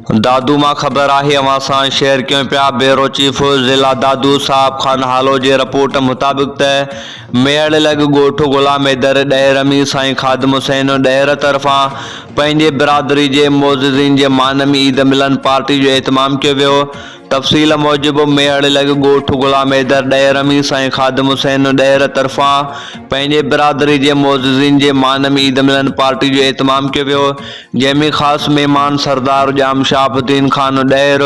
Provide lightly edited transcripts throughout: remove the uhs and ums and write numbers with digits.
دادو مان خبر آهي اوهان سان شيئر ڪيون پيا بيورو چيف ضلع دادو صاحب خان هالو جي رپورٽ مطابق ته ميهڙ لڳ ڳوٺ غلام حيدر ڏهر ۾ سائين خادم حسين ڏهر طرفان پنهنجي برادري جي معززين جي مان ۾ عيد ملن پارٽي جو اهتمام ڪيو ويو تفصيل موجب ميهڙ لڳ ڳوٺ غلام حيدر ڏهر ۾ سائين خادم حسين ڏهر طرفان پنهنجي برادري جي معززين جي مان ۾ عيد ملن پارٽي جو اهتمام ڪيو ويو جنهن ۾ خاص مهمان سردار ڄام شهاب الدين خان ڏهر،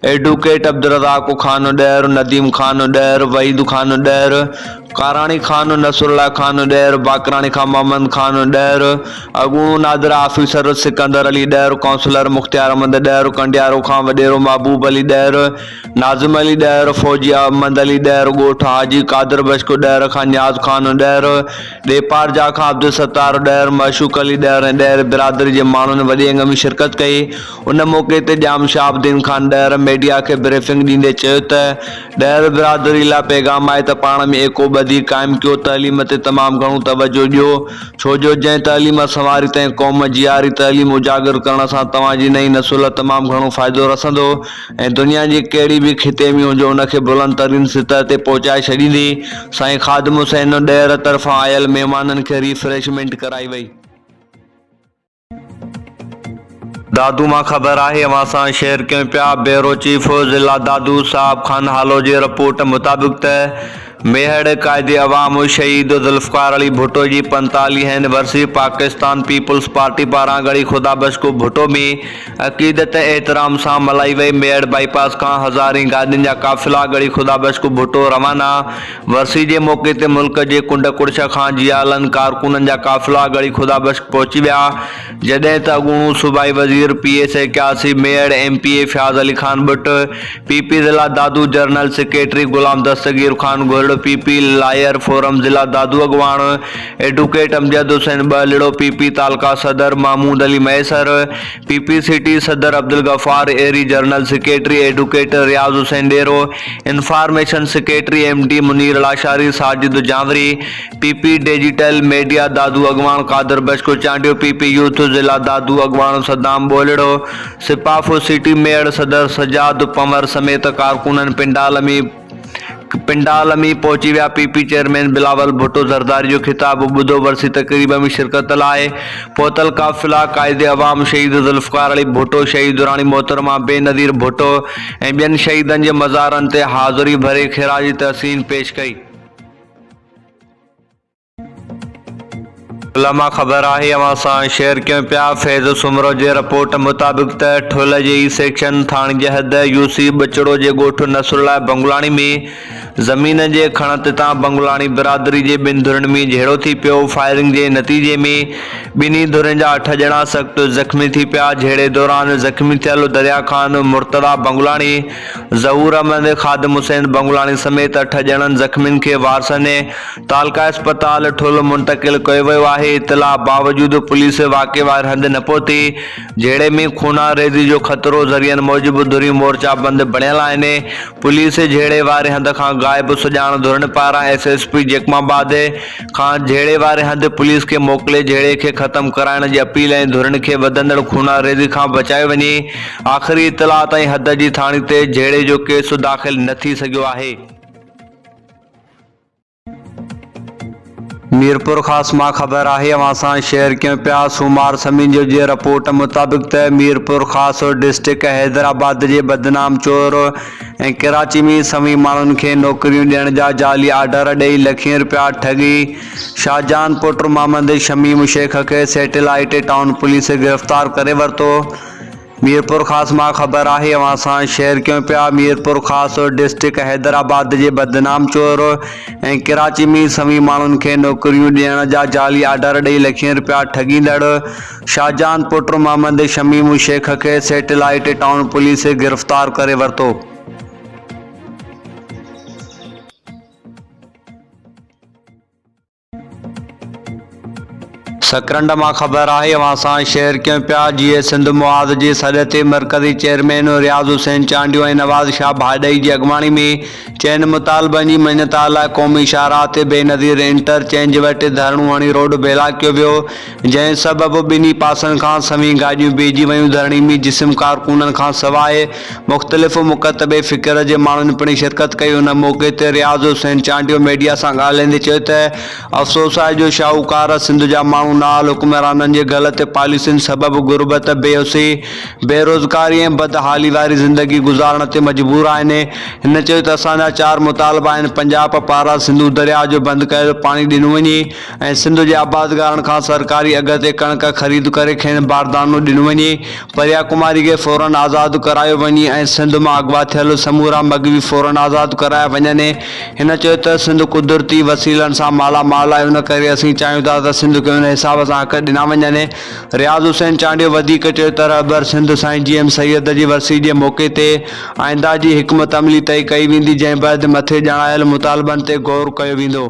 ايڊوڪيٽ عبدالرزاق خان ڏهر، نديم خان ڏهر، وحيد خان ڏهر، ڪاراڻي خان، نصرالله خان ڏهر، باقراڻي خان محمد خان ڏهر، اڳوڻو نادرا آفيسر سڪندر علي ڏهر، ڪائونسلر مختيار احمد ڏهر، ڪنڊيارو کان وڏيرو محبوب علي ڏهر، ناظم علي ڏهر، فوجي احمد علي ڏهر، ڳوٺ حاجي قادر بخش ڏهر کان نياز خان ڏهر، ڏيپارجا کان عبدالستار ڏهر، معشوق علي ڏهر ۽ ڏهر برادري جي ماڻهن وڏي انگ ۾ شرڪت ڪئي. ان موقعي تي ڄام شهاب الدين خان ڏهر ميڊيا کي بريفنگ ڏيندي چيو ته ڏهر برادري لاء پيغام آهي ته پاڻ ۾ ايڪو ٻڌي قائم ڪيو، تعليم تي تمام گهڻو توجهه ڏيو، ڇو جو جنهن تعليم سنواري تنهن قوم جياري، تعليم اجاگر ڪرڻ سان توهان جي نئين نسل تمام گهڻو فائدو رسندو. ۽ دنيا جي ڪهڙي به خطي ۾ هجي ان کي بلند ترين سطح تي پهچائي ڇڏيندي. سائين خادم حسين ڏهر طرفان آيل مهمانن کي ريفريشمينٽ ڪرائي وئي. دادو مان خبر آهي اوهان سان شيئر ڪيون پيا بيورو چيف ضلع دادو صاحب خان هالو جي رپورٽ مطابق ته ميهڙ، قائد عوام شهيد ذوالفقار علي ڀٽو جي پنتاليهين ورسي پاڪستان پيپلز پارٽي پاران ڳڙهي خدا بخش ڀٽو ۾ عقيدت ۽ احترام سان ملهائي وئي، ميهڙ بائي پاس کان هزارين گاڏين جا قافلا ڳڙهي خدا بخش ڀٽو روانا، ورسي جي موقعي تي ملڪ جي ڪنڊ ڪڙڇ کان جيالن ڪارڪنن جا قافلا ڳڙهي خدا بخش پهچي ويا، جڏهن ته اڳوڻو صوبائي وزير P S A Qiyasi Mehar, M P A Fayaz Ali Khan Butt, P P ضلع Dadu general secretary Ghulam Dastgir Khan Ghohro, P P lawyer forum ضلع دادو اڳواڻ advocate Amjad Hussain Bahliro, P P تعلقه صدر Mahmood Ali Mahesar, P P city صدر Abdul Ghaffar Ahri, general secretary advocate Riaz Hussain Dero, information secretary M D Munir Lashari, Sajid Janwari, P P digital media Dadu اڳواڻ Qadir Bakhsh Chandio, P P youth ضلع دادو اڳواڻ Saddam ٻولڙو، سپافو city Mehar صدر سجاد پنور سميت ڪارڪنن پنڊال ۾ پنڊال ۾ پهچي ويا، P P chairman Bilawal Bhutto Zardari جو خطاب ٻڌو، ورسي تقريب ۾ شرڪت لاء پهتل قافلا قائد عوام شهيد ذوالفقار علي ڀٽو، شهيد راڻي محترمه بينظير ڀٽو ۽ ٻين شهيدن جي مزارن تي حاضري ڀري خراج تحسين پيش ڪئي. علماء خبر آهي اوهان سان شيئر ڪيون پيا فيض سومرو جي رپورٽ مطابق ته ٺل جي اي سيڪشن ٿاڻي جي حد يو سي ٻچڙو جي ڳوٺ نصرالله بنگلاڻي ۾ زمين جي کڻت تان بنگلاڻي برادري جي ٻن ڌرين ۾ جهيڙو ٿي پيو فائرنگ جي نتيجي ۾ ٻنهي ڌرين جا اٺ ڄڻا سخت زخمي ٿي پيا جهيڙي دوران زخمي ٿيل دريا خان مرتضيٰ بنگلاڻي ظهور احمد، خادم حسين بنگلاڻي سميت اٺ ڄڻن زخمين کي وارثن تعلقه اسپتال ٺل منتقل ڪيو ويو آهي، اطلاع باوجود پوليس واقعي واري هنڌ نه پهتي، جهيڙي ۾ خونريزي جو خطرو، ذريعن موجب ڌريون مورچا بند بڻيل آهن، پوليس جهيڙي واري هنڌ کان غائب سڄاڻ ڌرين پاران ايس ايس پي جيڪب آباد کان جهيڙي واري هنڌ پوليس کي موڪلي جهيڙي کي ختم ڪرائڻ جي اپيل ۽ ڌرين کي وڌندڙ خونريزي کان بچايو وڃي، آخري اطلاع تائين حد جي ٿاڻي تي جهيڙي جو ڪيس داخل نه ٿي سگهيو آهي. ميرپورخاص مان خبر آهي اوهان سان شيئر ڪيون پيا سومار سميجو جي رپورٽ مطابق ته ميرپورخاص ڊسٽرڪٽ حيدرآباد جي بدنام چور ۽ ڪراچي ۾ سوين ماڻهن کي نوڪريون ڏيڻ جا جعلي آرڊر ڏئي لکين رپيا ٺڳي شاهجهان پٽ محمد شميم شيخ کي سيٽلائيٽ ٽائون پوليس گرفتار ڪري ورتو. ميرپورخاص مان خبر آهي اوهان سان شيئر ڪيون پيا ميرپورخاص ڊسٽرڪٽ حيدرآباد جي بدنام چور ۽ ڪراچي ۾ سوين ماڻهن کي نوڪريون ڏيڻ جا جعلي آرڊر ڏئي لکين رپيا ٺڳيندڙ شاهجهان پٽ محمد شميم شيخ کي سيٽلائيٽ ٽائون پوليس گرفتار ڪري ورتو. سڪرنڊ مان خبر آهي اوهان سان شيئر ڪيون پيا جيئي سنڌ محاذ جي سڏ تي مرڪزي چيئرمين رياض حسين چانڊيو ۽ نواز شاهه ڀاڏئي جي اڳواڻي ۾ چئن مطالبن جي مڃتا لاء قومي شاهراهه تي بينظير انٽر چينج وٽ ڌرڻو هڻي روڊ بلاڪ ڪيو ويو جنهن سبب ٻنهي پاسن کان سوين گاڏيون بيهجي ويون ڌرڻي ۾ جسم ڪارڪنن کان سواء مختلف مڪتب فڪر جي ماڻهن پڻ شرڪت ڪئي ان موقعي تي رياض حسين چانڊيو ميڊيا سان ڳالهائيندي چيو ته افسوس آهي جو شاهوڪار سنڌ جا ماڻهو نااهل حڪمرانن جي غلط پاليسين سبب غربت، بيحسي، بيروزگاري ۽ بدحالي واري زندگي گذارڻ تي مجبور آهن. هن چيو ته اسان جا چار مطالبا آهن پنجاب پاران سنڌو درياء جو بند ڪيل پاڻي ڏنو وڃي ۽ سنڌ جي آبادگارن کان سرڪاري اگهه تي ڪڻڪ خريد ڪري کين باردانو ڏنو وڃي، پريا ڪماري کي فورن آزاد ڪرايو وڃي ۽ سنڌ مان اغوا ٿيل سمورا مغوي فورن آزاد ڪرايا وڃن. هن چيو ته سنڌ قدرتي وسيلن سان مالا مال آهي ان ڪري اسين چاهيون ٿا ته سنڌ کي ان حساب سان حق ڏنا وڃن. رياض حسين چانڊيو وڌيڪ چيو ته رهبر سنڌ سائين جي ايم سيد جي ورسي جي موقعي تي آئنده جي حڪمت عملي طئي ڪئي ويندي جنهن بعد مٿي ڄاڻايل مطالبن تي غور ڪيو ويندو.